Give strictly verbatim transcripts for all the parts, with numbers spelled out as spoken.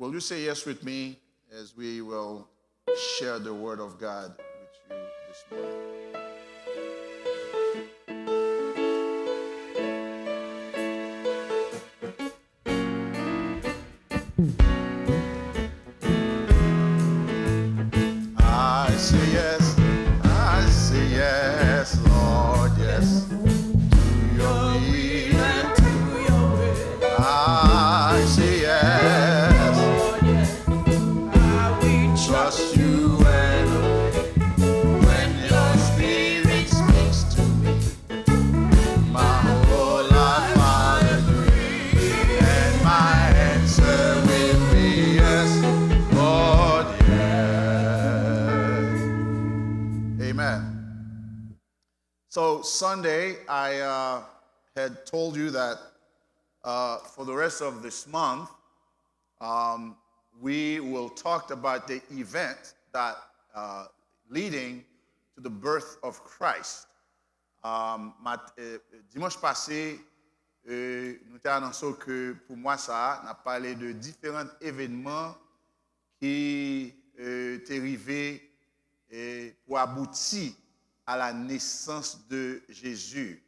Will you say yes with me as we will share the word of God with you this morning? I say yes, I say yes, Lord, yes, to your will and to your way. I say yes, Lord, yes, I will trust you and obey. When your spirit speaks to me, my whole life I agree, and my answer will be yes, Lord, yes. Amen. So Sunday, I uh, had told you that uh, for the rest of this month, um, we will talk about the event that uh, leading to the birth of Christ. Um, mat, eh, dimanch pase, eh, nou te anonse ke pou mwa sa a, n ap pale de diferan evènman ki eh, te rive eh, pou abouti à la naissance de Jésus.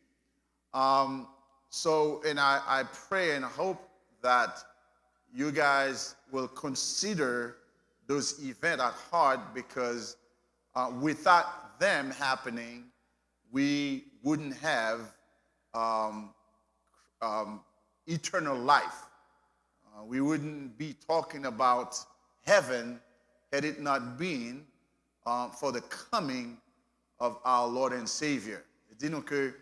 Um, so, and I, I pray and hope that you guys will consider those events at heart because uh, without them happening, we wouldn't have um, um, eternal life. Uh, we wouldn't be talking about heaven had it not been uh, for the coming of our Lord and Savior. Li di nou ke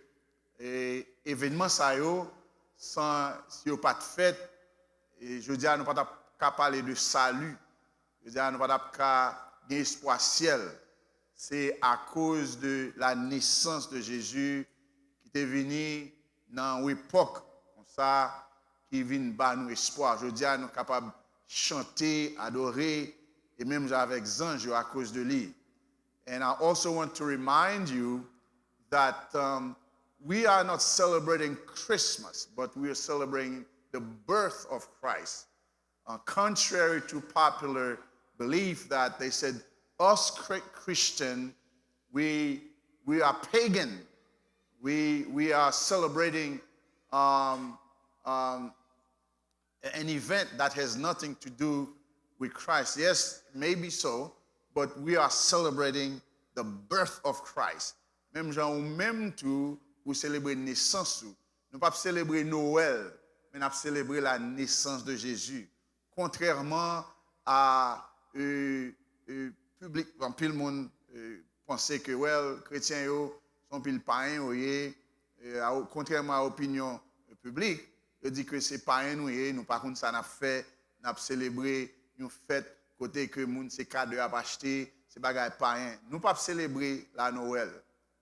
eh, evènman sa yo, san, si yo pa t fèt, eh, jodi a nou pa t ap ka pale de sali. Jodi a nou pa t ap ka gen espwa syèl. Se akoz de la nesans de Jezi ki te vini nan yon epòk konsa ki vin ba nou espwa. Jodi a nou kapab chante, adore, e menm jan avèk zanj yo akoz de li. And I also want to remind you that um, we are not celebrating Christmas, but we are celebrating the birth of Christ. Uh, contrary to popular belief that they said us Christian, we we are pagan, we we are celebrating um, um, an event that has nothing to do with Christ. Yes, maybe so, but we are celebrating the birth of Christ. Menm jan ou menm tou, ou selebre nesans ou. Nou p ap selebre Nwèl, men n ap selebre la nesans de Jezi. Kontrèman a euh, euh, piblik, anpil moun euh, panse ke, well, kretyen yo, se yon pil payen yo ye, euh, a, kontrèman a opinyon piblik, yo di ke se payen nou ye, nou pa konn sa n ap fè, n ap selebre yon fèt kote ke moun se kado y ap achte, se bagay payen. Nou p ap selebre la Nwèl,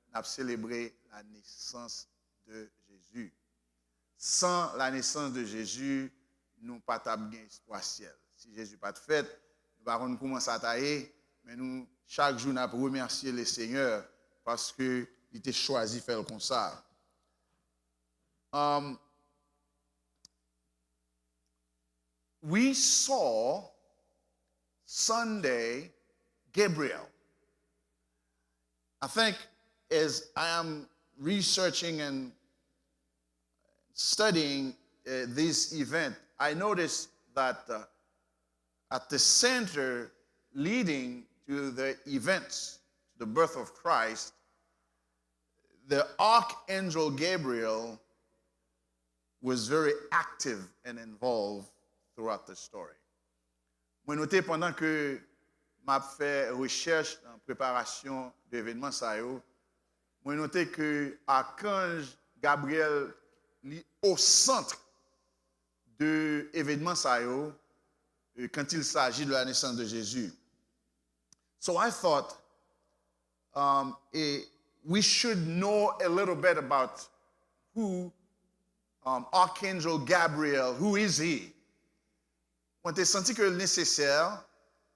n ap selebre la nesans de Jezi. San la nesans de Jezi, nou pa t ap gen espwa syèl. Si Jezi pa t fèt, nou pa konn kouman sa ta ye, men nou, chak jou, n ap remèsye le Senyè paske li te chwazi fè l konsa. Um, we saw Sunday Gabriel. I think as I am researching and studying uh, this event, I noticed that uh, at the center leading to the events, the birth of Christ, the archangel Gabriel was very active and involved throughout the story. Mwen note pandan ke m ap fè rechèch nan preparasyon de evènman sa yo, mwen note ke akanj Gabriyèl li au centre de evènman sa yo euh, quand il s'agit de la naissance de Jésus. So I thought um, eh, we should know a little bit about who um, Archangel Gabriel, who is he? Mwen te santi ke l nesesè,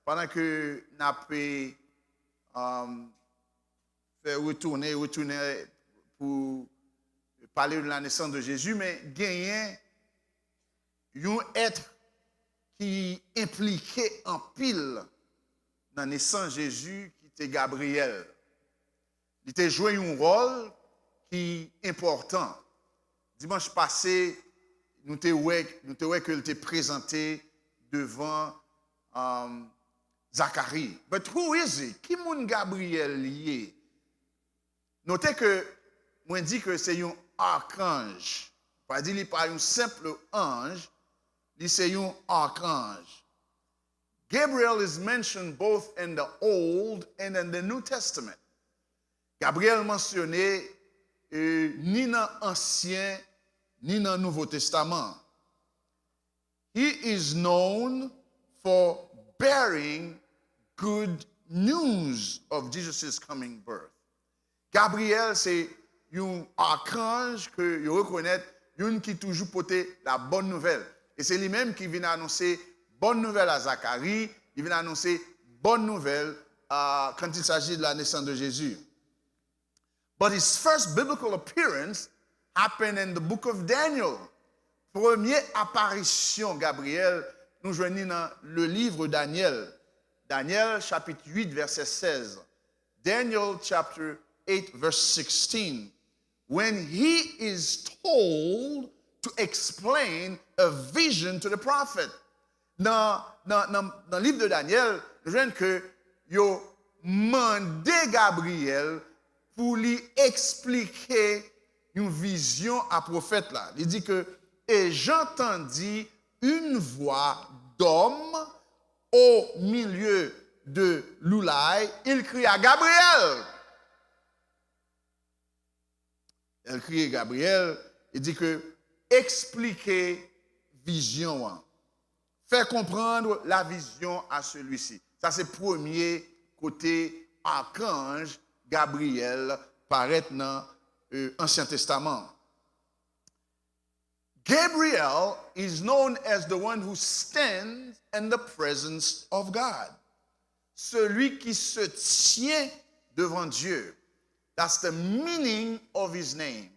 pandan ke n ap um, fè retounen, retounen pou pale de la nesans de Jezi, men genyen yon èt ki enplike anpil nan nesans Jezi, ki te Gabriyèl. Li te jwe yon wòl ki enpòtan. Dimanch pase, nou te wè, nou te wè ke l te prezante devan, um, Zakari. But who is he? Ki moun Gabriyèl ye? Note ke mwen di ke se yon arkanj. Pa di li pa yon senp anj, li se yon arkanj. Gabriel is mentioned both in the Old and in the New Testament. Gabriyèl mansyone, eh, ni nan Ansyen, ni nan Nouvo Testaman. He is known for bearing good news of Jesus' coming birth. Gabriyèl se yon arkanj ke yo rekonèt, youn ki toujou pote la bonne nouvelle. E se li menm ki vin anonse bonne nouvelle a Zakari, li vin anonse bonne nouvelle, uh, quand il s'agit de la naissance de Jésus. But his first biblical appearance happened in the book of Daniel. Premye aparisyon Gabriyèl, nou jwenn li nan le livre Daniel. Daniel, chapitre huit, verset seize. Daniel chapter eight, verse sixteen. When he is told to explain a vision to the prophet. Nan, nan, nan, nan liv de Daniel, nou jwenn ke yo mande Gabriyèl pou li eksplike yon vizyon a pwofèt la. Li di ke, et j'entendis une voix d'homme au milieu de l'oulaye, il cria, Gabriel! Li kriye Gabriyèl, li di ke eksplike vizyon an. Fais comprendre la vision à celui-ci. Sa se premye kote akanj Gabriyèl parèt nan, euh, Ansyen Testaman. Gabriel is known as the one who stands in the presence of God. Celui qui se tient devant Dieu. That's the meaning of his name.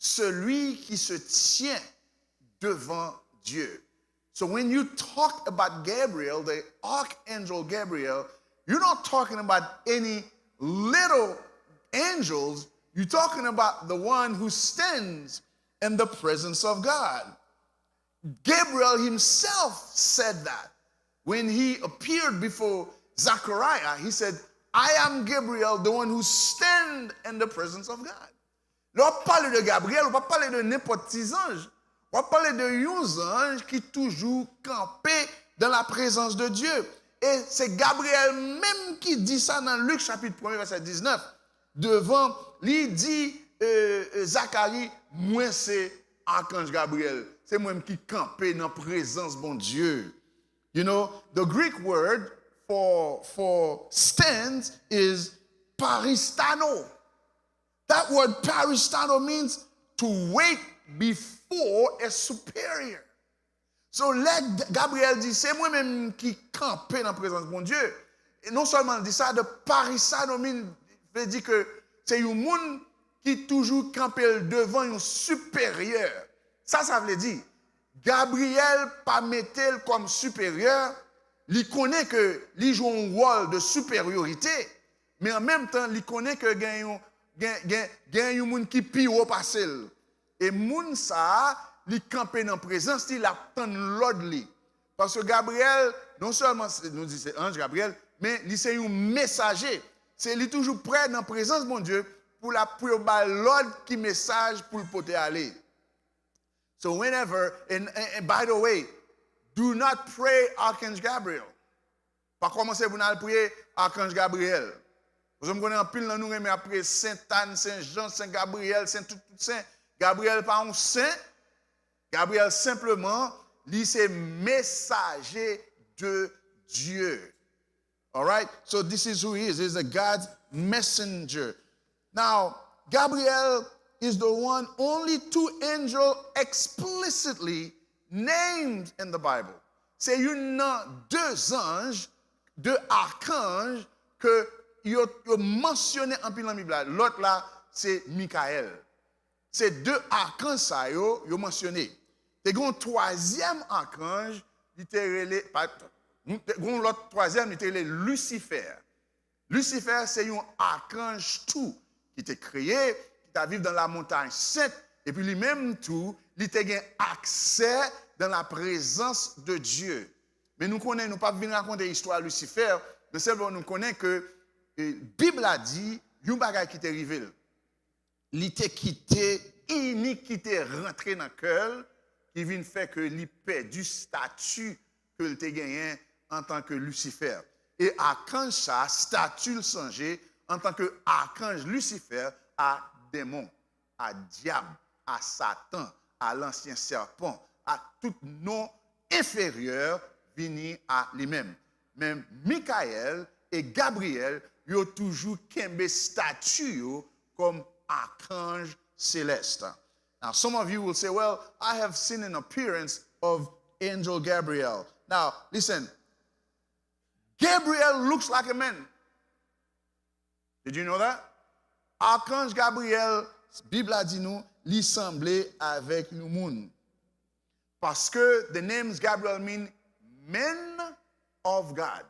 Celui qui se tient devant Dieu. So when you talk about Gabriel, the archangel Gabriel, you're not talking about any little angels. You're talking about the one who stands in the presence of God. Gabriel himself said that when he appeared before Zechariah, he said, I am Gabriel, the one who stand in the presence of God. Lè w ap pale de Gabriyèl, ou pa pale de nenpòt ti zanj. W ap pale de yon zanj ki toujou kanpe dans la présence de Dieu. E se Gabriyèl menm ki di sa nan Lik chapit premye, vèsè diznèf. Devan, li di, euh, euh, Zakari, mwen se akanj Gabriyèl. Se mwen ki kanpe nan prezans Bondye. You know, the Greek word for, for stands is paristano. That word paristano means to wait before a superior. So, lè Gabriyèl di, se mwen menm ki kanpe nan prezans Bondye, e non sèlman l di sa, the paristano mean, vle di ke se yon moun ki toujou kanpe l devan yon siperyè. Sa sa vle di, Gabriyèl pa mete l kòm siperyè, li konnen ke li jwe yon wòl de siperyorite, men an menm tan, li konnen ke gen yon, gen, gen, gen yon moun ki pi wo pase l. E moun sa a, li kanpe nan prezans li, l ap tann lòd li. Paske Gabriyèl, non sèlman se, nou di se anj Gabriyèl, men li se yon mesaje. Se li toujou prè nan prezans Bondye pou l ap, pou yo ba l lòd ki mesaj pou l pote ale. So whenever, and, and, and by the way, do not pray Archangel Gabriel. Pa kòmanse pou n al priye Akanj Gabriyèl. Paske m konnen anpil nan nou renmen ap priye Sent Ann, Sen Jan, Sen Gabriyèl, Sen tout, tout sen. Gabriyèl pa yon sen. Gabriyèl senpleman, li se mesaje de Dye. All right? So this is who he is. He's a God's messenger. Now, Gabriel is the one only two angel explicitly named in the Bible. Se youn nan de zanj, de akanj ke yo, yo mansyone anpil nan Bib la. Lòt la, se Mikayèl. Se de akanj sa yo, yo mansyone. Te gen yon twazyèm akanj, li te rele, pa, yon lòt twazyèm, li te rele Lisifè. Lisifè se yon akanj tou ki te kreye, ki ta viv dans la montagne sainte, epi li menm tou, li te gen aksè dans la présence de Dieu. Men nou konnen, nou p ap vin rakonte istwa Lisifè, men sèlman nou konnen ke e, Bib la di yon bagay ki te rive l. Li te kite inikite rantre nan kè l, ki vin fè ke li pèdi stati ke l te genyen antanke Lisifè. E akanj sa, stati l chanje antanke akanj Lisifè a denmon, a dyab, a Satan, a lansyen sèpan, a tout non enferyè vini a li menm. Men Mikayèl e Gabriyèl, yo toujou kenbe stati yo kòm akanj selès. Now, some of you will say, "Well, I have seen an appearance of angel Gabriel." Now, listen. Gabriel looks like a man. Did you know that? Akanj Gabriyèl, Bib la di nou, li sanble avèk yon moun. Paske the names Gabriel mean men of God.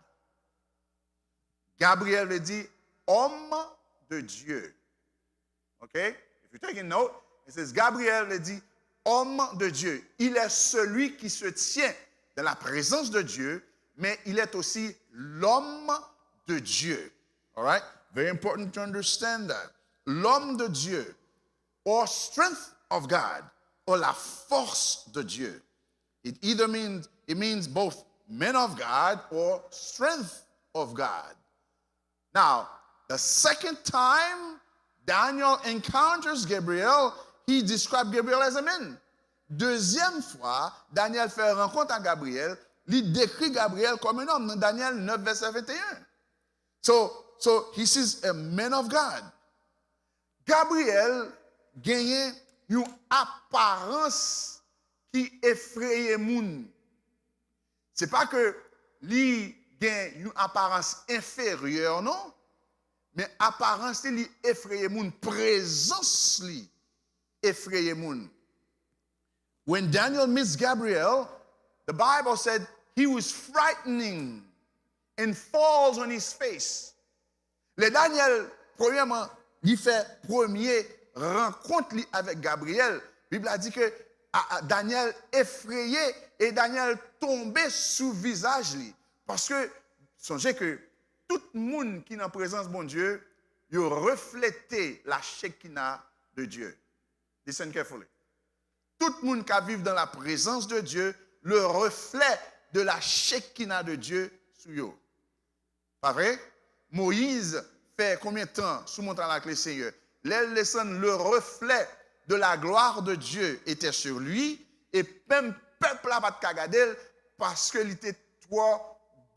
Gabriyèl vle di homme de Dieu. Okay? If you're taking note, it says Gabriel vle di homme de Dieu. Il est celui qui se tient dans la présence de Dieu, mais il est aussi l'homme de Dieu. All right? Very important to understand that. L'homme de Dieu, or strength of God, or la force de Dieu. It either means, it means both man of God or strength of God. Now, the second time Daniel encounters Gabriel, he described Gabriel as a man. Dezyèm fwa, Daniel fè rankont ak Gabriyèl, li dekri Gabriyèl kòm yon nonm nan Daniel nèf, vèsè venteyen. So, so he sees a man of God. Gabriyèl genyen yon aparans ki efreye moun. Se pa ke li gen yon aparans enferyè, non, men aparans li, li efreye moun, prezans li efreye moun. When Daniel meets Gabriel, the Bible said he was frightening and falls on his face. Lè Daniel, premyèman, li fè premye rankont li avèk Gabriyèl, Bib la di ke a, a, Daniel efreye e Daniel tonbe sou vizaj li. Paske, sonje ke tout moun ki nan prezans Bondye, yo reflete la Shekinah de Dieu. Listen carefully. Tout moun k ap viv dans la présence de Dieu, le reflet de la Shekinah de Dieu sou yo. Pa vre? Moyiz fè konbyen tan sou montay la ak le Senyè? Lè l desann, le reflet de la gloire de Dieu était sur lui, e menm pèp la pa t ka gade l, paske li te twò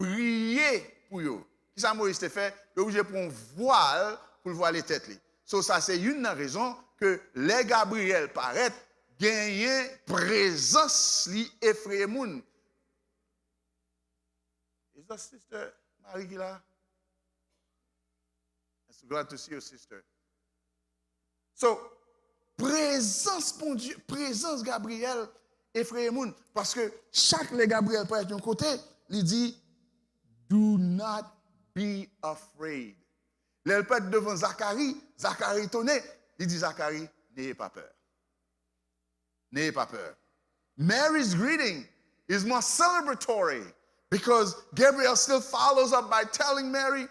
briye pou yo. Kisa Moyiz te fè? Yo oblije pran yon vwal pou l vwale tèt li. So, sa se youn nan rezon ke lè Gabriyèl parèt, genyen prezans li efreye moun. Is that Sister Marie ki la? I'm so glad to see you, sister. So, prezans Bondye, prezans Gabriyèl efreye moun. Paske chak lè Gabriyèl parèt yon kote, li di, "Do not be afraid." Lè l parèt devan Zakari, Zakari etone, li di Zakari, "N'ayez pas peur." N'ayez pas peur. Mary's greeting is more celebratory because Gabriel still follows up by telling Mary,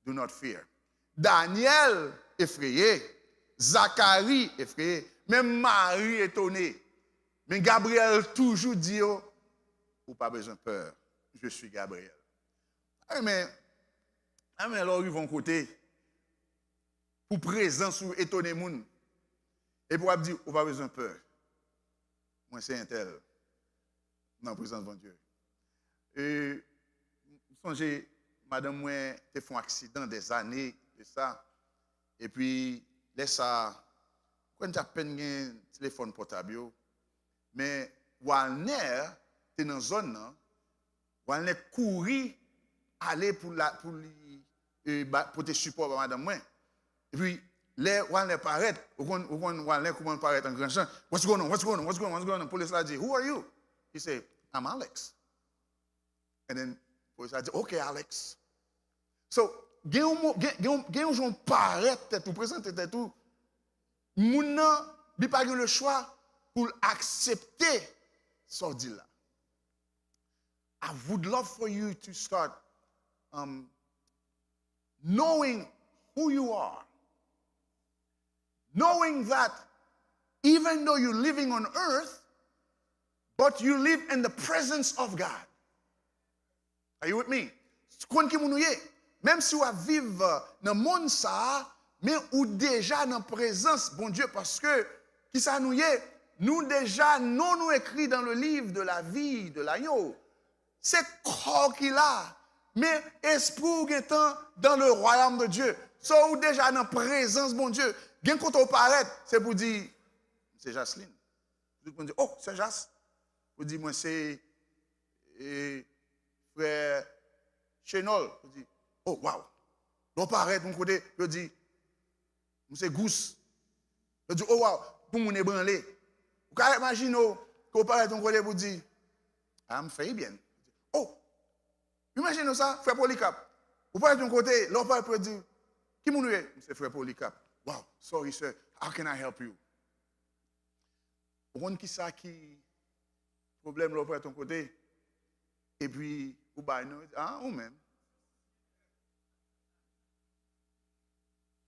"Do not fear." Daniel efreye, Zakari efreye, menm Mari etone. Men Gabriyèl toujou di yo, "Ou pa bezwen pè, je suis Gabriel." Amen. Amen. Lè w rive yon kote, pou prezans ou etone moun. Epi w ap di, "Ou pa bezwen pè. Mwen se entèl nan prezans Bondye." E, m sonje, madanm mwen te fè yon aksidan dèzane de sa. Epi, lè sa, mwen kwè n t apèn gen telefòn pòtab yo. Men Walner te nan zòn nan. Walner kouri ale pou la, pou li, e, ba, pote sipò ba madanm mwen. Epi, lè Walner parèt, ou konn, ou konn Walner kòman l parèt an gran jan. "What's going on? What's going on? What's going on? What's going on?" Polis la di, "Who are you?" He say, I'm Alex. And then, polis la di, "Okay, Alex." So, gen yon, mo- gen, gen, yon- gen yon jan w parèt tèt ou, prezante tèt ou. Moun nan, li pa gen le chwa pou l aksepte sa w di l la. I would love for you to start um, knowing who you are, knowing that even though you're living on earth, but you live in the presence of God. Are you with me? Konn ki moun ou ye. Menm si w ap viv uh, nan monn sa a, men ou deja nan prezans Bondye paske ki sa nou ye? Nou deja non nou ekri dans le livre de la vie de l'agneau. Se kò ki la, men espri w gentan dans le royaume de Dieu. So ou deja nan prezans Bondye. Gen kote w parèt, se pou di, "M se Jasline." Tout moun di, "Oh, sè Jas." Ou di, "Mwen se e, frè Chenol." Ou di, "Oh, wow." Lè w parèt yon kote, yo di, "M se Gous." Yo di, "Oh, wow." Pou moun ebranle. Ou ka imajine w ke w parèt yon kote pou di, "I'm Fabian." Oh, imajine w sa, frè Polikap. Ou parèt yon kote, lè w parèt pou yo di, "Ki moun ou ye?" "M se frè Polikap." "Wow, sorry, sir. How can I help you?" Ou konn ki sa ki pwoblèm lè w parèt yon kote? Epi ou bay non, ah, ou menm.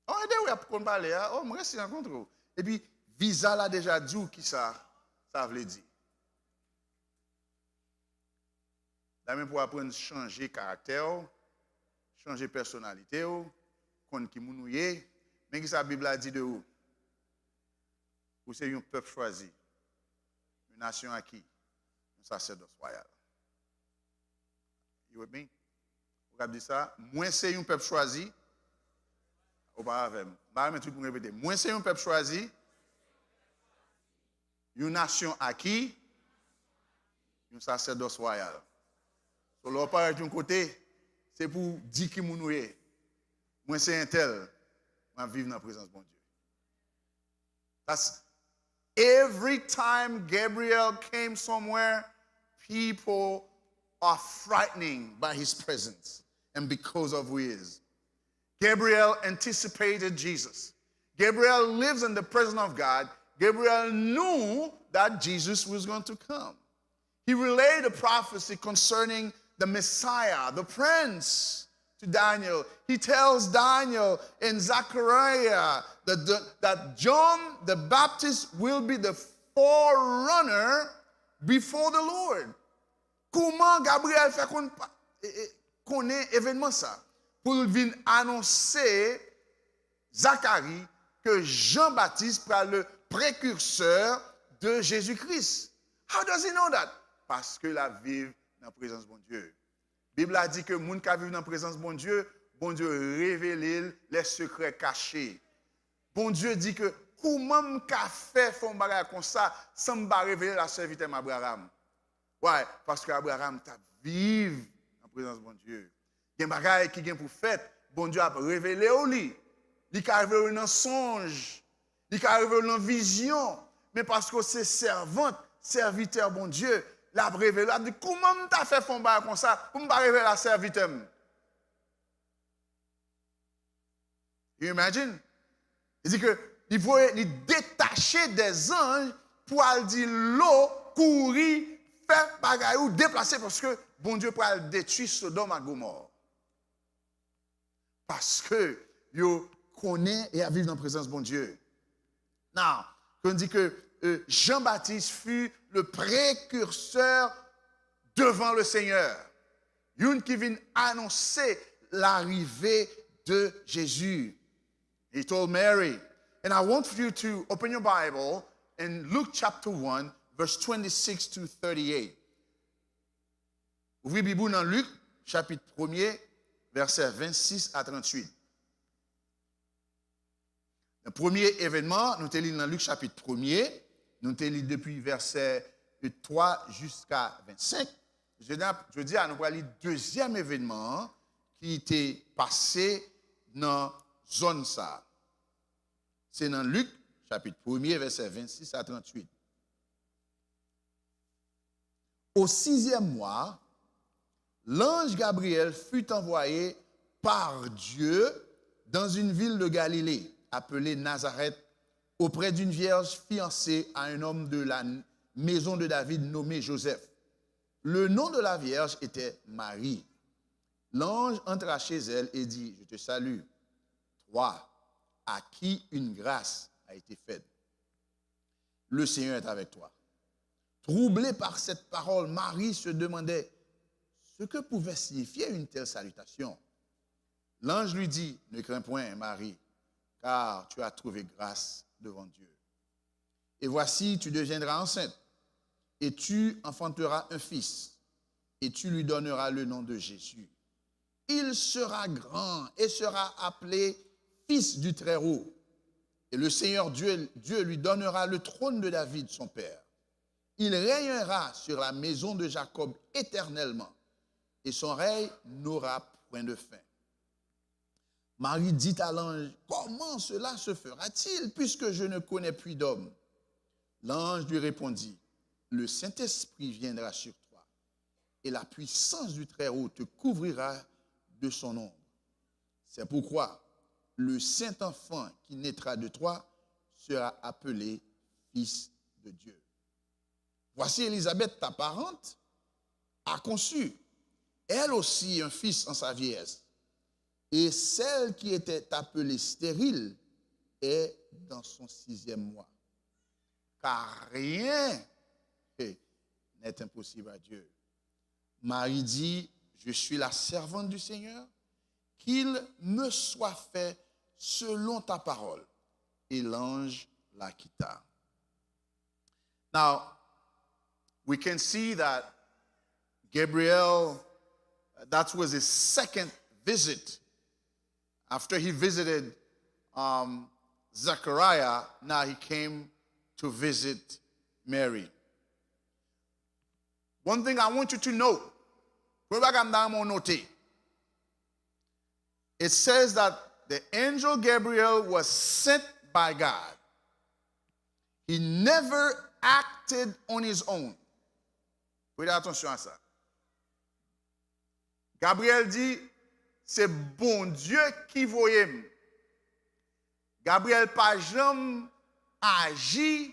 Oh, ede w ap konn pale a. Oh, m resi rankontre w. Epi viza la deja di w ki sa sa vle di. Dayè pou w aprann chanje karaktè w, chanje pèsonalite w, konn ki moun ou ye. Men ki sa Bib la di de ou. Ou se yon pèp chwazi, yon nasyon aki, yon sasèdòs wayal. You with me? Ou kab di sa, "Mwen se yon pèp chwazi." Ou pa avè m. M pa renmen tout moun repete, "Mwen se yon pèp chwazi, yon nasyon aki, yon sasèdòs wayal." So, lè w parèt yon kote, se pou w di ki moun ou ye. "Mwen se entèl, m ap viv nan prezans Bondye." That's every time Gabriel came somewhere, people are frightening by his presence and because of who he is. Gabriel anticipated Jesus. Gabriel lives in the presence of God. Gabriel knew that Jesus was going to come. He relayed a prophecy concerning the Messiah, the prince, to Daniel. He tells Daniel and Zechariah that, the, that John the Baptist will be the forerunner before the Lord. Kouman Gabriyèl fè konn, e, e, konnen evènman sa? Pou l vin anonse Zakari ke Jan Batis pral le precurseur de Jésus-Christ. How does he know that? Paske l ap viv nan prezans Bondye. Bib la di ke moun k ap viv nan prezans Bondye, Bondye revele l les secrets cachés. Bondye di ke, "Kouman m ka fè fè yon bagay konsa san m pa revele l a sèvitè m Abraram?" Why? Paske Abraram t ap viv nan prezans Bondye. Gen bagay ki gen pou fèt, Bondye ap revele w li. Li ka revele w nan sonj. Li ka revele w nan vizyon. Men paske w se sèvant, sèvitè Bondye, l ap revele, l ap di, "Kouman m ta fè fè yon bagay konsa pou m pa revele a sèvitè m?" You imagine? Li di ke li voye, li detache de zanj pou al di lo, kouri, fè bagay ou deplase paske Bondye pral detwi Sodòm ak Gomò. Paske yo konnen e ap viv nan prezans Bondye. Now, nou di ke euh, Jean-Baptiste fut le précurseur devant le Seigneur. Youn ki vin anonse larive de Jezi. He told Mary, and I want you to open your Bible in Luke chapter one, verse twenty-six to thirty-eight. Ouvri Bib ou nan Lik, chapit premye, vèsè vennsis a tranntuit. Nan premye evènman, nou te li l nan Lik chapit premye, nou te li depi vèsè twa jiska vennsenk. Jodi a, jodi a, nou pral li dezyèm evènman an ki te pase nan zòn sa a. Se nan Lik, chapit premye, vèsè vennsis a tranntuit. Au sixième mois, l'ange Gabriel fut envoyé par Dieu dans une ville de Galilée, appelée Nazareth, auprès d'une vierge fiancée à un homme de la maison de David nommé Joseph. Le nom de la vierge était Marie. L'ange entra chez elle et dit, je te salue, toi à qui une grâce a été faite. Le Seigneur est avec toi. Troublée par cette parole, Marie se demandait ce que pouvait signifier une telle salutation. L'ange lui dit, ne crains point, Marie, car tu as trouvé grâce devant Dieu. Et voici, tu deviendras enceinte, et tu enfanteras un fils, et tu lui donneras le nom de Jésus. Il sera grand et sera appelé fils du Très-Haut. Et le Seigneur Dieu, Dieu lui donnera le trône de David, son père. Il régnera sur la maison de Jacob éternellement, et son règne n'aura point de fin. Marie dit à l'ange, comment cela se fera-t-il, puisque je ne connais point d'homme? L'ange lui répondit, le Saint-Esprit viendra sur toi, et la puissance du Très-Haut te couvrira de son ombre. C'est pourquoi le saint enfant qui naîtra de toi sera appelé fils de Dieu. Voici Élisabeth, ta parente, a conçu, elle aussi, un fils en sa vieillesse. Et celle qui était appelée stérile est dans son sixième mois. Car rien n'est impossible à Dieu. Marie dit, je suis la servante du Seigneur, qu'il me soit fait selon ta parole. Et l'ange la quitta. Now, we can see that Gabriel, that was his second visit. After he visited um, Zechariah, now he came to visit Mary. One thing I want you to know, premye bagay m ta renmen w note, it says that the angel Gabriel was sent by God. He never acted on his own. Prete atansyon a sa. Gabriyèl di, se Bondye ki voye m. Gabriyèl pa janm aji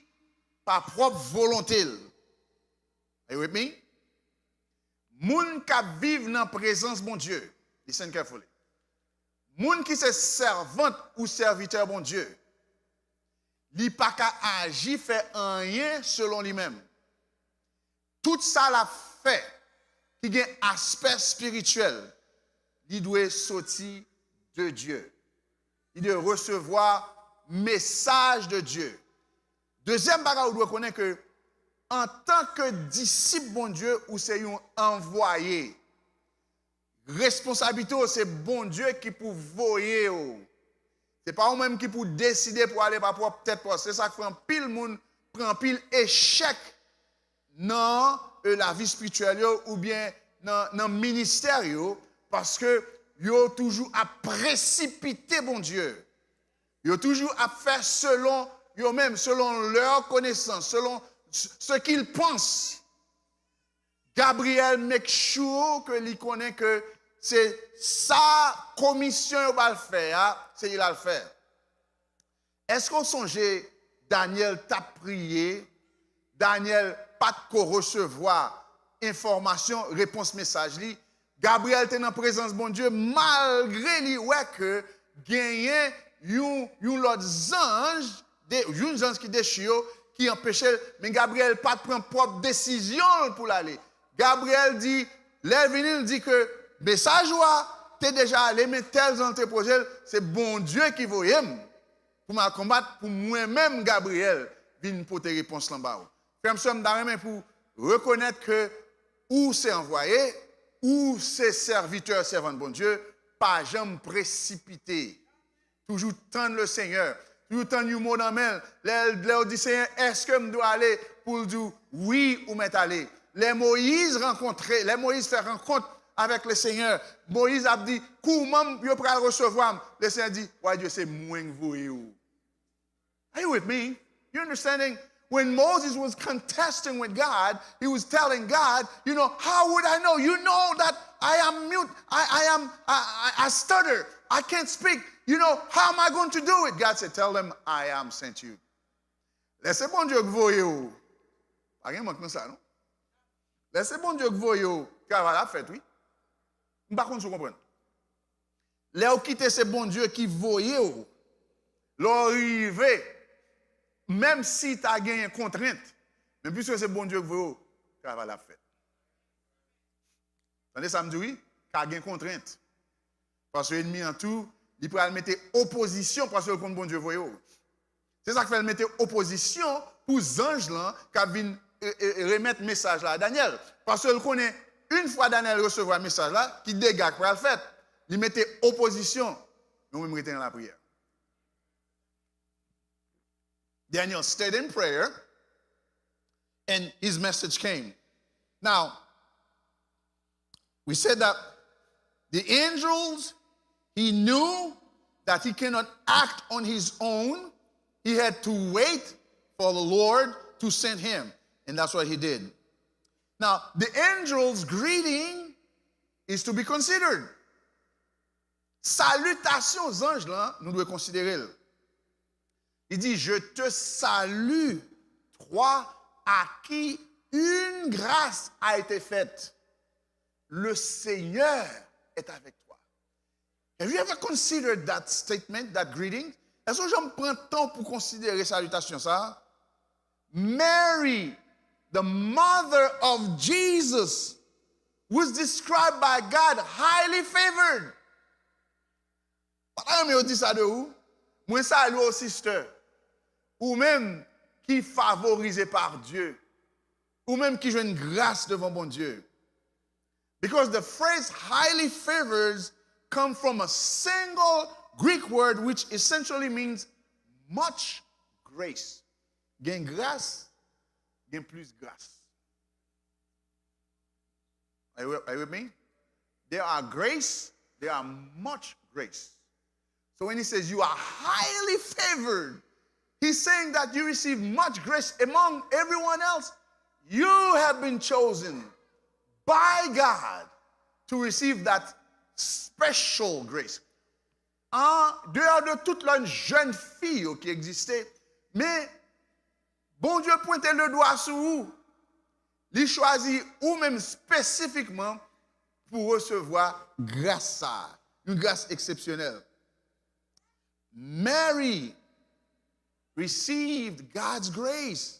pa pwòp volonte l. Are you with me? Moun k ap viv nan prezans Bondye, listen carefully. Moun ki se sèvant ou sèvitè Bondye, li pa ka aji fè anyen selon li menm. Tout sa l ap fè ki gen aspè espirityèl, li dwe soti de Dye. Li dwe resevwa mesaj de Dye. Dezyèm bagay ou dwe konnen ke antanke disip Bondye, ou se yon anvwaye. Responsablite w se Bondye ki pou voye w. Se pa ou menm ki pou deside pou ale pa pwòp tèt pa w. Se sa k fè anpil moun pran anpil echèk nan e, lavi espirityèl yo oubyen nan, nan ministè yo, paske yo toujou ap presipite Bondye. Yo toujou ap fè selon yo menm, selon lè konesans, selon ce qu'ils pensent. Gabriyèl make sure ke li konnen ke se sa komisyon yo ba l fè a, se li l al fè. Èske w sonje Danyèl t ap priye? Danyèl pa t ko resevwa enfòmasyon, repons mesaj li. Gabriyèl te nan prezans Bondye malgre li wè ke genyen yon, yon lòt zanj, de, yon zanj ki dechi yo, ki anpeche l. Men Gabriyèl pa t pran pwòp desizyon l pou l ale. Gabriyèl di, lè l vini, l di ke mesaj ou a te deja ale, men tèl jan l te poze l, se Bondye ki voye m pou m al konbat, pou mwen menm, Gabriyèl, vin pote repons lan ba ou. Frè m, sè m, m ta renmen pou rekonèt ke ou se anvwaye, ou se sèvitè, sèvant Bondye, pa janm presipite. Toujou tann Lesenyè, toujou tann yon mo nan men l. Lè, lè w di, Senyè, èske m dwe ale? Pou l di w, wi, ou mèt ale. Lè Moyiz rankontre, lè Moyiz fè rankont avèk Lesenyè, Moyiz ap di, kouman yo pral resevwa m? Lesenyè di, wadye, se mwen k voye w. Are you with me? You understanding? When Moses was contesting with God, he was telling God, you know, how would I know? You know that I am mute, I, I am, I, I, I stutter, I can't speak. You know, how am I going to do it? God said, tell them, I am sent you. Lè se Bondye k voye w, pa gen mank nan sa, non? Lè se Bondye k voye w, travay la ap fèt, wi. M pa konn si w konprann. Lè w kite se Bondye ki voye w, lè w rive, menm si ta genyen kontrent, men piske se Bondye k voye w, travay la ap fèt. Tande sa m di w, wi, ka gen kontrent. Paske ènmi an tou, li pral mete opozisyon paske l konn Bondye voye w. Se sa k fè l mete opozisyon pou zanj lan k ap vin e, e, remèt mesaj la a Danyèl. Paske l konnen, yon fwa Danyèl resevwa mesaj la, ki dega k pral fèt. Li mete opozisyon. Nou menm rete nan lapriyè. Daniel stayed in prayer, and his message came. Now, we said that the angels, he knew that he cannot act on his own. He had to wait for the Lord to send him. And that's what he did. Now, the angel's greeting is to be considered. Salitasyon zanj lan, nou dwe konsidere l. Li di, je te salue, toi à qui une grâce a été faite. Le Seigneur est avec toi. Have you ever considered that statement, that greeting? Èske w janm pran tan pou konsidere salitasyon sa a? Mary, the mother of Jesus, was described by God highly favored. Pa ta renmen yo di sa de ou? Mwen salye w, sister. Ou menm ki favorize pa Dye. Ou menm ki jwenn gras devan Bondye. Because the phrase highly favored come from a single Greek word which essentially means much grace. Gen gras, gen plis gras. Are you, are you with me? There are grace, there are much grace. So when he says you are highly favored, he's saying that you receive much grace among everyone else. You have been chosen by God to receive that special grace. An deyò de tout lòt jèn fi yo ki egziste, men Bondye pwente le dwa sou ou. Li chwazi ou menm espesifikman pou resevwa gras sa a, yon gras eksepsyonèl. Mary received God's grace.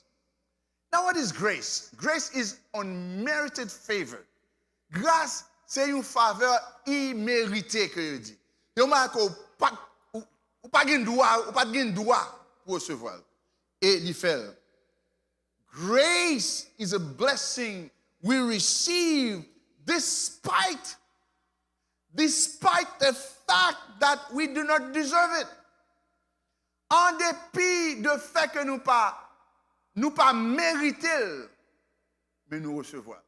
Now, what is grace? Grace is unmerited favor. Gras, se yon favè imerite ke yo di. Yon bagay ke w pa, ou, ou pa gen dwa, ou pa t gen dwa pou resevwa l. E li fè l. Grace is a blessing we receive despite, despite the fact that we do not deserve it. An depi de fè ke nou pa, nou pa merite l, men nou resevwa l.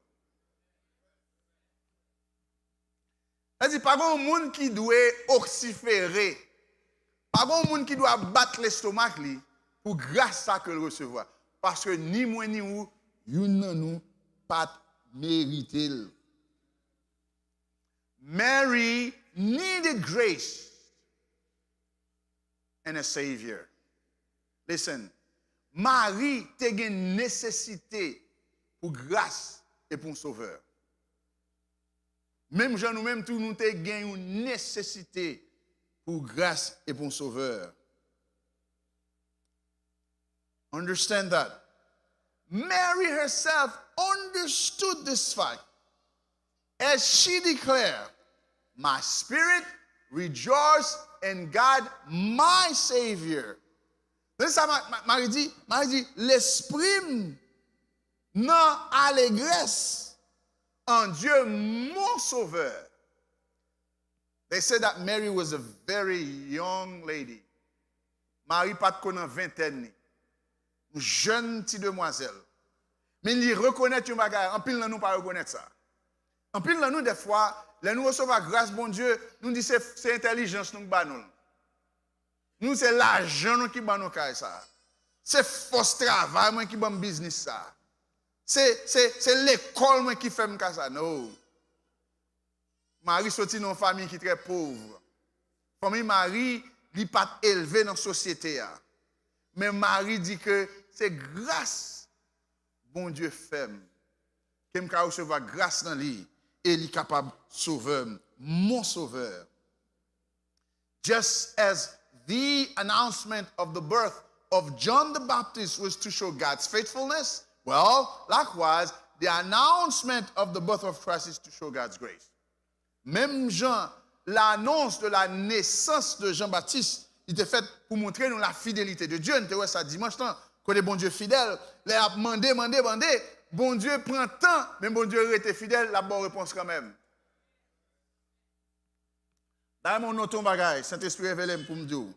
Sa di, pa gen yon moun ki dwe osifere, pa gen yon moun ki dwe ap bat lestomak li pou gras sa ke l resevwa. Paske ni mwen ni ou, youn nan nou pa t merite l. Mary needed grace and a savior. Listen, Mari te gen nesesite pou gras e pou yon sovè. Menm jan nou menm tou, nou te gen yon nesesite pou gras e pou yon sovè. Understand that. Mary herself understood this fact as she declared, my spirit rejoice in God, my Savior. Tande sa Ma- Ma- Mari di, Mari di, lespri m nan alegrès an Dye, mon Sovè. They said that Mary was a very young lady. Mari pa t ko nan ventèn li. Yon jèn ti demwazèl. Men li rekonèt yon bagay, anpil nan nou pa rekonèt sa. Anpil nan nou, dèfwa, lè nou resevwa gras Bondye, nou di se, se entèlijans nou k ba nou l. Nou, se lajan nou ki ban nou kay sa a. Se fòs travay mwen ki ban m biznis sa. Se, se, se lekòl mwen ki fè m ka sa. No. Mari soti nan yon fanmi ki trè pòv. Fanmi Mari, li pa t elve nan sosyete a. Men Mari di ke se gras Bondye fè m, ke m ka resevwa gras nan li, e li kapab sovè m, mon sovè. Just as the announcement of the birth of John the Baptist was to show God's faithfulness, well, likewise, the announcement of the birth of Christ is to show God's grace. Menm jan lanons de la nesans de Jan Batis, li te fèt pou montre nou la fidelite de Dye. Nou te wè sa dimanch lan, kote Bondye fidèl. Lè y ap mande, mande, mande, Bondye pran tan, men Bondye rete fidèl, l ap ba w repons kanmenm. Dayè, mwen note yon bagay, Sentespri revele m pou m di w.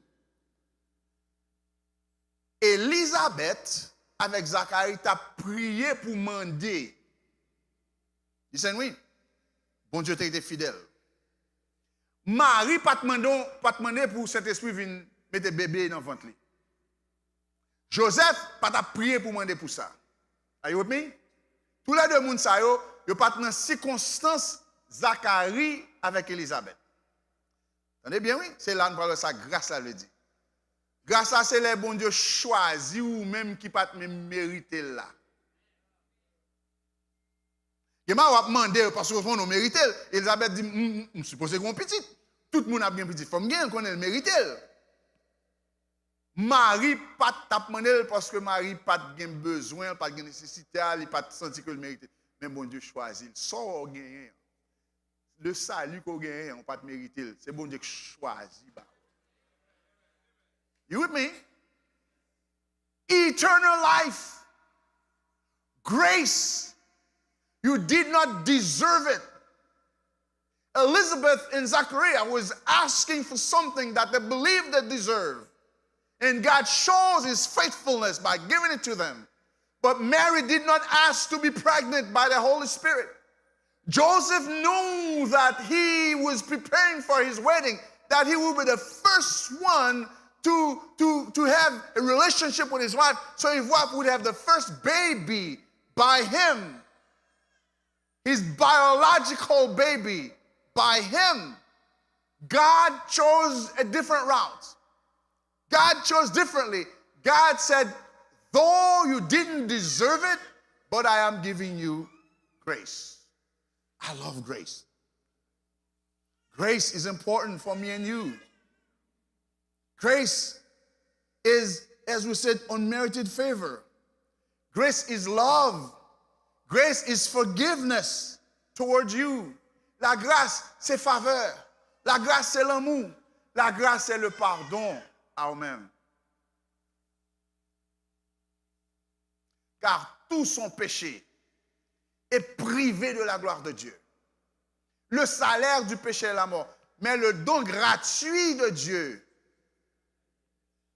Elizabèt avèk Zakari t ap priye pou mande. Listen wi. Bondye te rete fidèl. Mari pa t mande, pa t mande pou Sentespri vin mete bebe nan vant li. Jozèf pa t ap priye pou mande pou sa. Are you with me? Toulède moun sa yo, yo pa t nan sikonstans Zakari avèk Elizabèt. Tande byen, wi. Se la nou pral wè sa gras la vle di. Gras la, se lè Bondye chwazi ou menm ki pa t menm merite l la. Gen mari w ap mande l paske w konnen w merite l. Elizabèt di, "M, m, m sipoze gen yon pitit." Tout moun ap gen pitit. Fò m gen l, konnen l merite l. Mari pa t ap mande l paske Mari pa t gen bezwen, pa t gen nesesite a, li pa t santi ke l merite. Men Bondye chwazi l. Sa w genyen an, le salut ke w genyen an, ou pa t merite l. Se Bondye k chwazi ba ou. You with me? Eternal life. Grace. You did not deserve it. Elizabeth and Zachariah was asking for something that they believed they deserved. And God shows his faithfulness by giving it to them. But Mary did not ask to be pregnant by the Holy Spirit. Joseph knew that he was preparing for his wedding, that he would be the first one to, to, to have a relationship with his wife, so his wife would have the first baby by him, his biological baby by him. God chose a different route. God chose differently. God said, "Though you didn't deserve it, but I am giving you grace." I love grace. Grace is important for me and you. Grace is, as we said, unmerited favor. Grace is love. Grace is forgiveness towards you. La grâce, c'est faveur. La grâce, c'est l'amour. La grâce, c'est le pardon à vous-même. Car tous sont péchés et privés de la gloire de Dieu. Le salaire du péché est la mort, mais le don gratuit de Dieu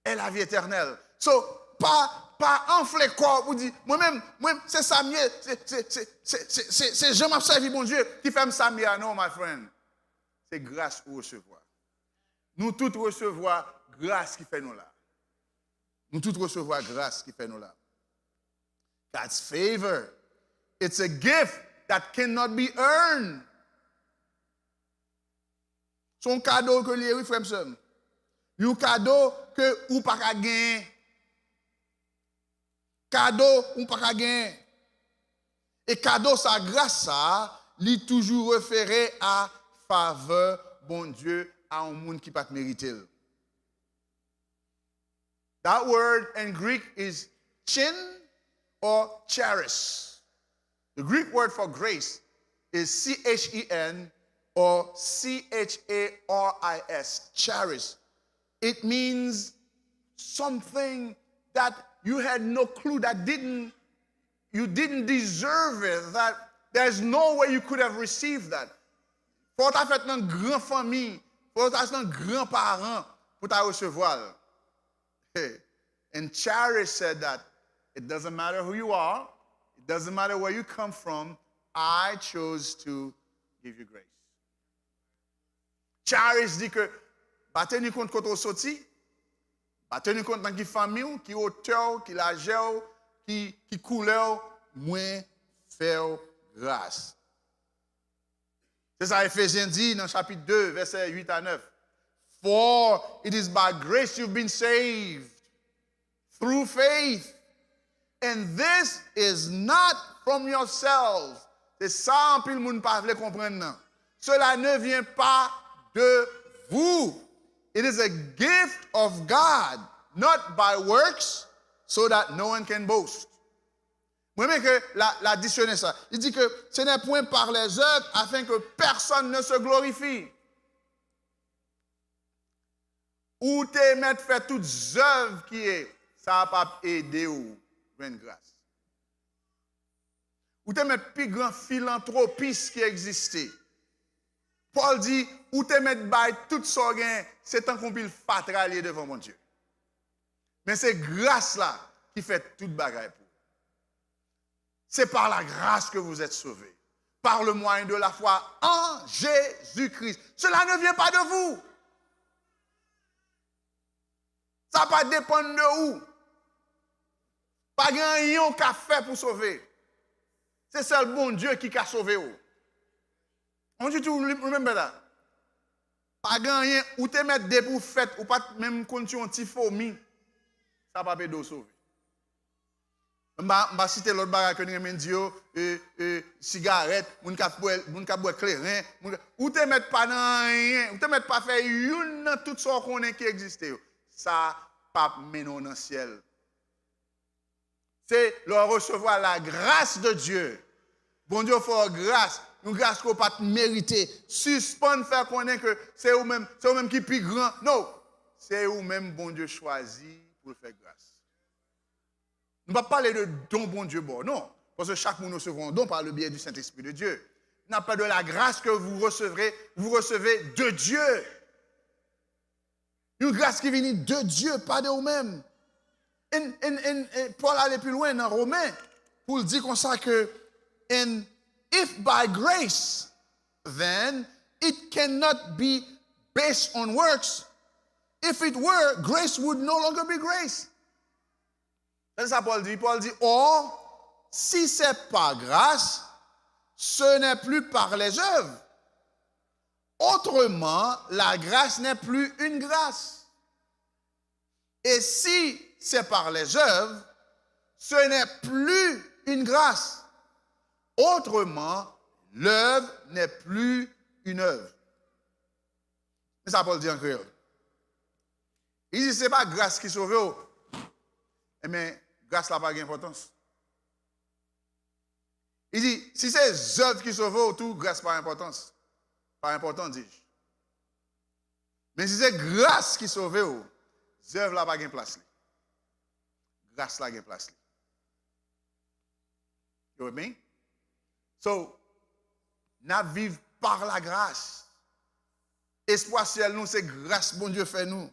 est la vie éternelle. So, pa, pa anfle kò w pou di, "Mwen menm, mwen, se sa m ye, se, se, se jan m ap sèvi Bondye ki fè m sa m ye a." Non, my friend. Se gras ou resevwa. Nou tout resevwa gras ki fè nou la. Nou tout resevwa gras ki fè nou la. God's favor. It's a gift that cannot be earned. Se yon kado ke li ye, wi, frè m, sè m. Yon kado ke ou pa ka genyen. Kado ou pa ka genyen. E kado sa, gras sa, li toujou refere a favè Bondye a yon moun ki pa t merite l. That word in Greek is chin or charis. The Greek word for grace is C H E N or C H A R I S, charis. It means something that you had no clue, that didn't, you didn't deserve it, that there's no way you could have received that. Fò w ta fèt nan gran fanmi, fò w ta nan gran paran pou w ta resevwa l. And Charis said that it doesn't matter who you are, it doesn't matter where you come from, I chose to give you grace. Charis di ke pa teni kont kote w soti, A teni kont nan ki fanmi w, ki wotè w, ki lajè w, ki, ki koulè w, mwen fè w gras. Se sa Efezyen di nan chapit de, vèsè uit a nèf. For it is by grace you've been saved through faith. And this is not from yourselves. Se sa anpil moun pa vle konprann nan. Cela ne vient pas de vous. It is a gift of God, not by works, so that no one can boast. Mwen renmen ke la, la diksyonè sa. Li di ke ce n'est point par les œuvres afin que personne ne se glorifie. Ou te mèt fè tout zèv ki ye, sa p ap ede w jwenn gras. Ou te mèt pi gran filantwopis ki egziste. Pòl di, ou te mèt bay tout sa w gen, se tankou yon pil fatra l ye devan Bondye. Men se gras la ki fè tout bagay pou ou. C'est par la grâce que vous êtes sauvés, par le moyen de la foi en Jésus-Christ. Cela ne vient pas de vous. Sa pa depann de ou. Pa gen anyen w ka fè pou sove. Se sèl Bondye ki ka sove w. I want you to remember that. Pa gen anyen, ou te mèt depi w fèt, ou pa t menm konn si yon ti fomi. Sa p ap ede w sove. M pa, m pa site lòt bagay ke n renmen di yo, e, e, sigarèt, moun k ap bwè, moun k ap bwè kleren, moun k-, ou te mèt pa nan anyen, ou te mèt pa fè youn nan tout sa w konnen ki egziste yo. Sa p ap mennen w nan syèl. Se lè w resevwa la grâce de Dieu. Bondye fè w gras, yon gras ke w pa t merite. Sispann fè konnen ke se ou menm, se ou menm ki pi gran. No! Se ou menm Bondye chwazi pou l fè gras. Nou p ap pale de don Bondye ba w, non. Paske chak moun resevwa yon don par le biais du Saint-Esprit de Dieu. N ap pale de la grâce que vous recevrez, vous recevez de Dieu. Yon gras ki vini de Dieu, pa de ou menm. And, and, and, and Paul ale pi lwen nan Romen pou l di konsa ke, and if by grace, then it cannot be based on works. If it were, grace would no longer be grace. Tande sa Pòl di. Pòl di, or, si c'est par grâce, ce n'est plus par les œuvres. Autrement, la grâce n'est plus une grâce. Et si c'est par les œuvres, ce n'est plus une grâce. Autrement, l'œuvre n'est plus une œuvre. Men sa Pòl di an kreyòl. Li di, se pa gras ki sove w. Ebyen, gras la pa gen enpòtans. Li di, si se zèv ki sove w tou, gras pa enpòtans. Pa enpòtan, di. Men si se gras ki sove w, zèv la pa gen plas li. Gras la gen plas li. You with me? So, n ap viv par la grâce. Espwa syèl nou, se gras Bondye fè nou.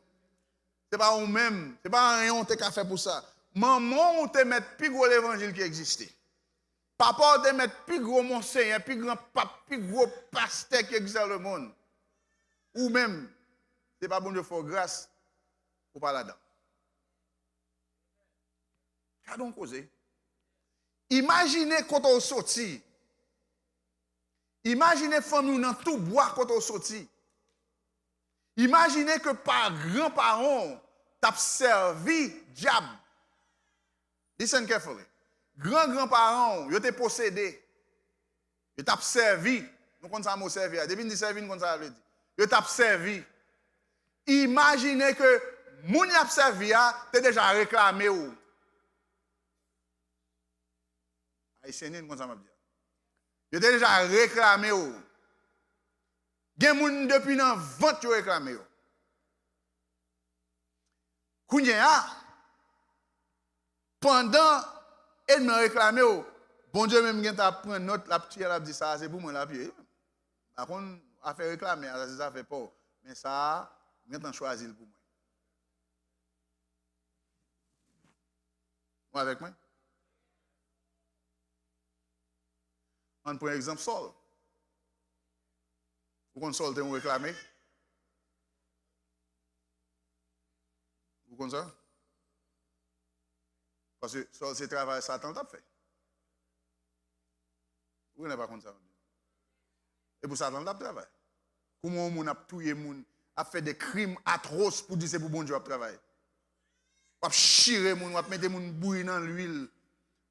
Se pa ou menm, se pa anyen w te ka fè pou sa. Manman w te mèt pi gwo levanjil ki egziste. Papa w te mèt pi gwo monsenyè, pi gran pap, pi gwo pastè ki egziste nan lemonn. Ou menm, se pa Bondye fè w gras, ou pa ladan. Gade yon koze. Imajine kote w soti. Imajine fanmi w nan Toubwa kote w soti. Imajine ke pa granparan w t ap sèvi dyab. Listen carefully. Gran granparan w, yo te posede. Yo t ap sèvi. Nou konn sa mo sèvi a. Depi n di sèvi, n konn sa sa vle di. Yo t ap sèvi. Imajine ke moun y ap sèvi a te deja reklame w. Ayisyen, n konn sa m ap di a. Yo te deja reklame w. Gen moun depi nan vant yo reklame w. Kounye a, pandan ènmi an reklame w, Bondye menm gentan ap pran nòt, l ap tiye, l ap di, "Sa a se pou mwen l ap ye." Pa konn afè reklame a, sa se zafè pa w. Men sa a, m gentan chwazi l pou mwen. Ou avèk mwen? Ann pran egzanp Sòl. Ou konn Sòl te yon reklame? Ou konn sa? Paske Sòl se travay Satan l t ap fè. Ou konnen pa konn sa. E pou Satan l t ap travay. Kouman yon moun ap touye moun, ap fè de krim atwòs pou di se pou Bondye w ap travay? W ap chire moun, w ap mete moun bouyi nan lwil.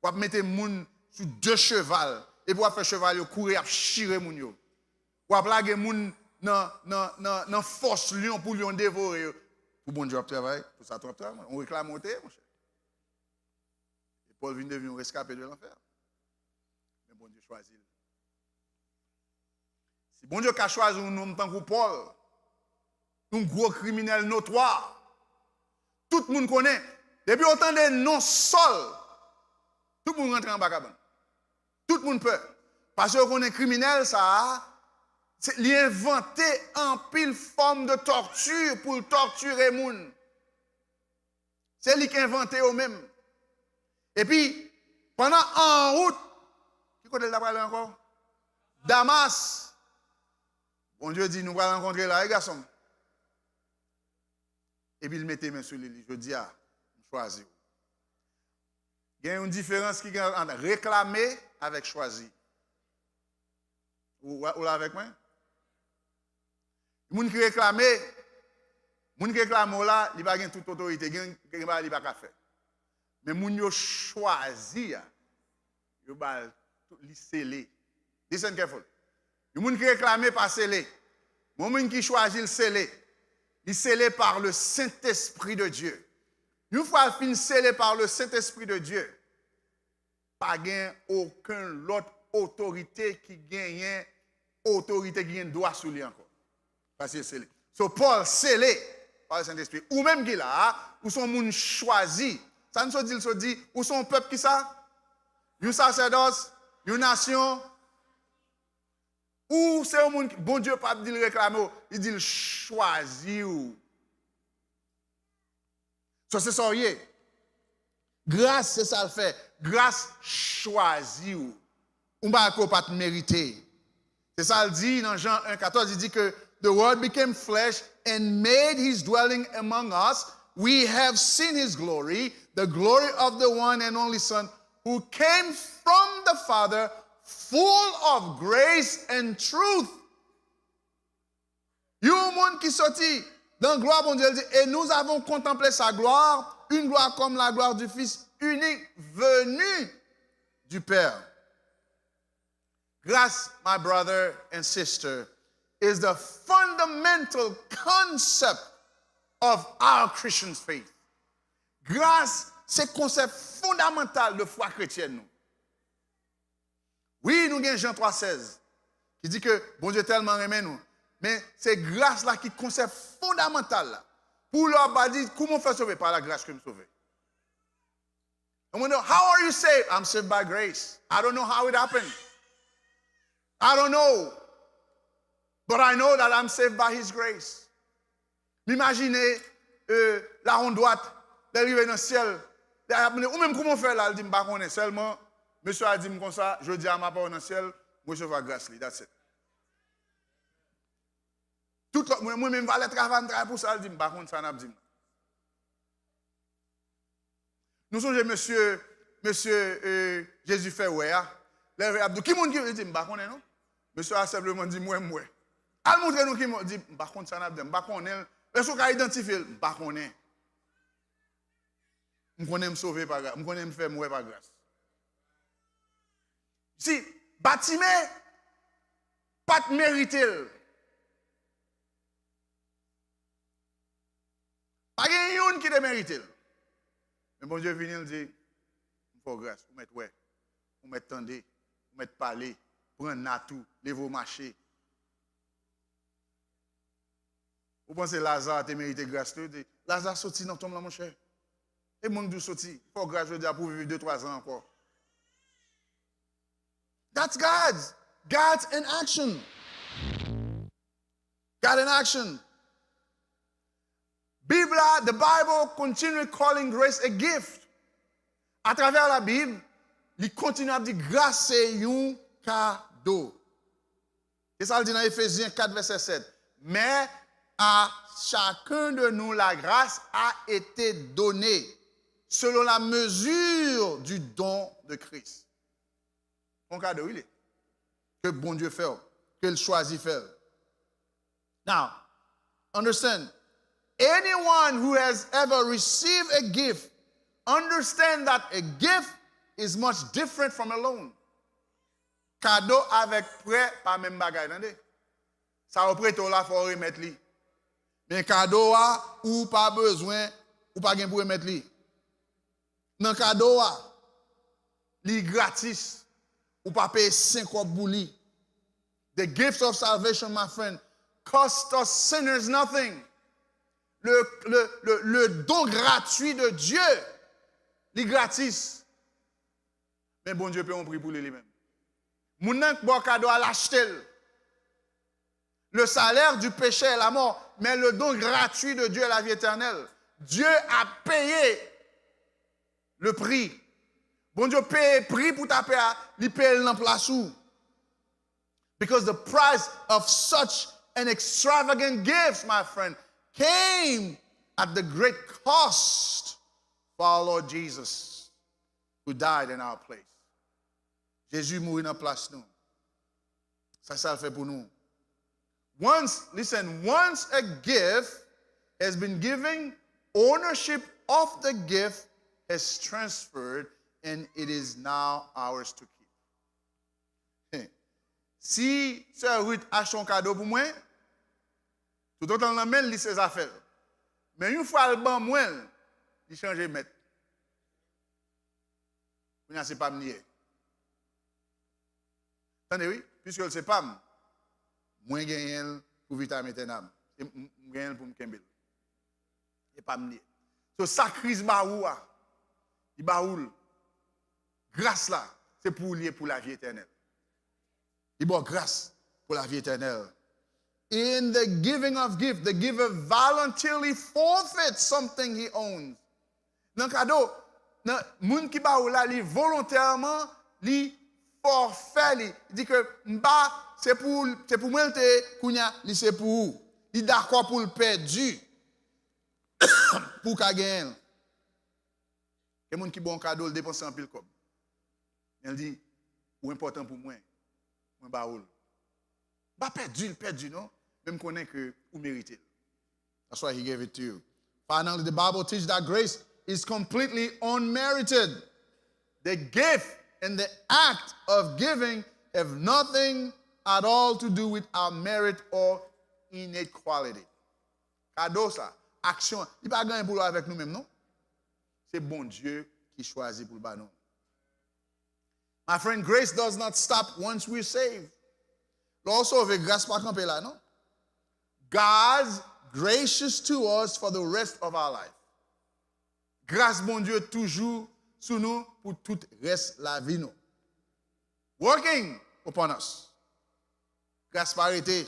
W ap mete moun sou de cheval. Epi w ap fè cheval yo kouri, ap chire moun yo. W ap lage moun nan, nan, nan, nan fòs lyon pou lyon devore yo. Pou Bondye w ap travay, pou Satan w ap travay. Yon reklaman w te ye, monchè. E Pòl vin devni yon reskape de lanfè. Men Bondye chwazi l. Si Bondye ka chwazi yon nonm tankou Pòl, yon gwo kriminèl notwa, tout moun konnen, depi yo tande non Sòl, tout moun rantre anba kabann. Tout moun pè. Paske yo konnen kriminèl sa a, se, li envante anpil fòm de tòti pou l tòtire moun. Se li k envante yo menm. Epi, pandan an wout, ki kote l ta prale ankò? Damas. Bondye di, nou pral rankontre la, wi, gason m. Epi l mete men sou li, li, jodi a, m chwazi w. Gen yon diferans ki gen ant reklame avèk chwazi. Ou, ou la avèk mwen? Moun ki reklame, moun ki reklame w la, li pa gen tout otorite, gen, gen bagay li pa ka fè. Men moun yo chwazi a, yo ba l tout, li sele. Listen careful. Yon moun ki reklame pa sele. Yon moun ki chwazi l sele. Li sele par le Saint-Esprit de Dieu. Yon fwa l fin sele par le Saint-Esprit de Dieu, pa gen okenn lòt otorite ki genyen otorite ki gen dwa sou li ankò. Paske l sele. So, Pòl sele pa le Sentespri. Ou menm ki la a, ou se yon moun chwazi. Sa n sot di, l sot di, ou se yon pèp ki sa? Yon sasèdòs, yon nasyon. Ou se yon moun, ki- Bondye p ap di l reklame w, li di l chwazi w. So, se sa w ye. Gras, se sa l fè. Gras chwazi w. Yon bagay ke w pa t merite. Se sa l di nan Jan en katòz, li di ke the Word became flesh and made his dwelling among us. We have seen his glory, the glory of the one and only Son who came from the Father, full of grace and truth. Yon moun ki soti nan glwa Bondye, li di, et nous avons contemplé sa gloire, une gloire comme la gloire du Fils unique venu du Père. Gras, my brother and sister, is the fundamental concept of our Christian faith. Gras se konsèp fondamantal de fwa kretyèn nou. Wi, nou gen Jan twa sèz ki di ke Bondye tèlman renmen nou. Men se gras la ki konsèp fondamantal la. Pou lè w ap di, kouman w fè sove? Par la grâce que m sove. And we know, how are you saved? I'm saved by grace. I don't know how it happened. I don't know. But I know that I'm saved by his grace. M imajine, euh, Lawon Dwat, lè l rive nan syèl, lè y ap mande, ou menm kouman w fè la? L di, m pa konnen. Sèlman, mesye a di m konsa, jodi a m apa w nan syèl, m resevwa gras li. That's it. Tout lòt, mwen, mwen menm, valè travay, m travay pou sa, l di, m pa konn sa n ap di m. Nou sonje mesye, mesye, euh, Jezi fè wè a. Lè l ap di, ki moun ki, li di, m pa konnen non. Mesye a senpleman di, m wè, m wè. Al montre nou ki moun, di, m pa konn sa n ap di, m pa konnen l. Èske w ka idantifye l? M pa konnen. M konnen m sove pa gras, m konnen m fè m wè pa gras. Si Batime pa t merite l. Pa gen youn ki te merite l. Men Bondye vini, l di, m fè w gras, ou mèt wè, ou mèt tande, ou mèt pale, pran nat ou, leve w mache. Ou panse Laza te merite gras tou? Te- Laza soti nan tonm lan, monchè. E mwen k di w soti, fè w gras jodi a pou w viv de twa zan ankò. That's God. God's in action. God in action. Bib la, the Bible continue calling grace a gift. Atravè Labib, li kontinye ap di gras se yon kado. E sa l di nan Efezyen kat vèsè sèt. Men, À chacun de nous, la grâce a été donnée selon la mesure du don de Christ. Yon kado, wi, li. Ke Bondye fè w, ke l chwazi fè l. Now, understand, anyone who has ever received a gift, understand that a gift is much different from a loan. Kado avèk prè pa menm bagay, tande. Sa yo prete w la, fò w remèt li. Men kado a, ou pa bezwen, ou pa gen pou remèt li. Nan kado a, li gratis. Ou pa peye senk kòb pou li. The gift of salvation, my friend, cost us sinners nothing. Le, le, le, le don gratuit de Dieu, li gratis. Men Bondye peye yon pri pou li, li menm. Moun nan k ba w kado a, l achte l. Le salaire du péché est la mort, mais le don gratuit de Dieu est la vie éternelle. Dieu a payé le prix. Bondye peye pri pou tapè a, li peye l nan plas ou. Because the price of such an extravagant gift, my friend, came at the great cost for our Lord Jesus, who died in our place. Jezi mouri nan plas nou. Sa sa l fè pou nou. Once, listen, once a gift has been given, ownership of the gift has transferred, and it is now ours to keep. Si sè Ruth achte yon kado pou mwen, toutotan l nan men l, li se zafè l. Men yon fwa l ban mwen l, li chanje mèt. Kounye a se pa m li ye. Tande wi, piske l se pa m, mwen genyen l pou vitam etènam. E m, m, m genyen l pou m kenbe l. E pa m li ye. So sa Kris ba ou a, li ba ou l. Gras la, se pou ou li ye pou lavi etènèl. Li ba w gras pou lavi etènèl. In the giving of gift, the giver voluntarily forfeits something he owns. Nan kado, nan, moun ki ba ou la, li volontèman, li fòfè li. Li di ke m ba, se pou, se pou mwen l te ye, kounye a, li se pou ou. Li dakò pou l pèdi, pou w ka genyen l. Gen moun ki ba w yon kado, l depanse anpil kòb. Men l di, ou enpòtan pou mwen, mwen ba ou l. M pa pèdi l, pèdi non, men m konnen ke ou merite l. That's why he gave it to you. Finally, the Bible teaches that grace is completely unmerited. The gift and the act of giving have nothing at all to do with our merit or innate quality. Kado sa, aksyon, li pa gen anyen pou wè avèk nou menm non. Se Bondye ki chwazi pou l ba nou. My friend, grace does not stop once we're saved. Lè w sove, gras pa kanpe la non. God's gracious to us for the rest of our life. Gras Bondye toujou sou nou pou tout rès lavi nou. Working upon us. Gras pa rete.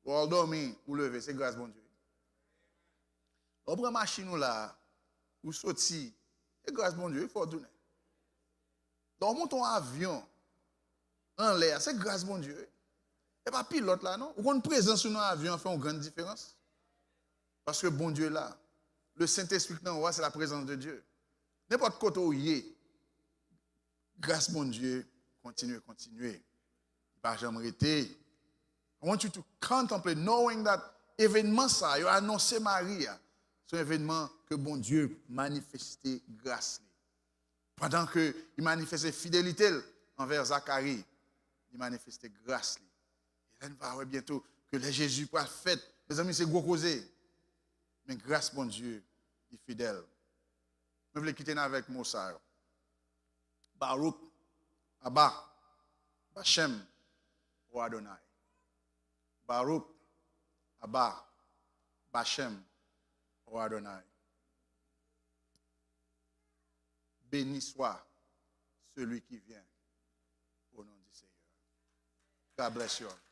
Lè w dòmi, ou leve, se gras Bondye. Lè w pran machin ou la, ou soti, se gras Bondye, fò w tounen. Lè w monte yon avyon anlè a, se gras Bondye. E pa pilòt la non. Ou konn prezans ou nan avyon an fè yon grann diferans. Paske Bondye la. Le Sentespri k nan ou a, se la prezans de Dye. Nenpòt kote w ye, gras Bondye kontinye, kontinye. Li pa janm rete. I want you to contemplate, knowing that evenman sa yo anonse Mari a, se yon evenman ke Bondye manifeste gras li. Pandan ke li manifeste fidelite l anvè Zakari, li manifeste gras li. E lè n va wè byento ke lè Jezi pral fèt, mezanmi, se gwo koze. Men gras Bondye, li fidèl. Mwen vle kite n avèk mo sa yo. Baruch Abba Bashem O Adonai. Baruch Abba Bashem O Adonai. Béni soit celui qui vient au nom du Seigneur. God bless you all.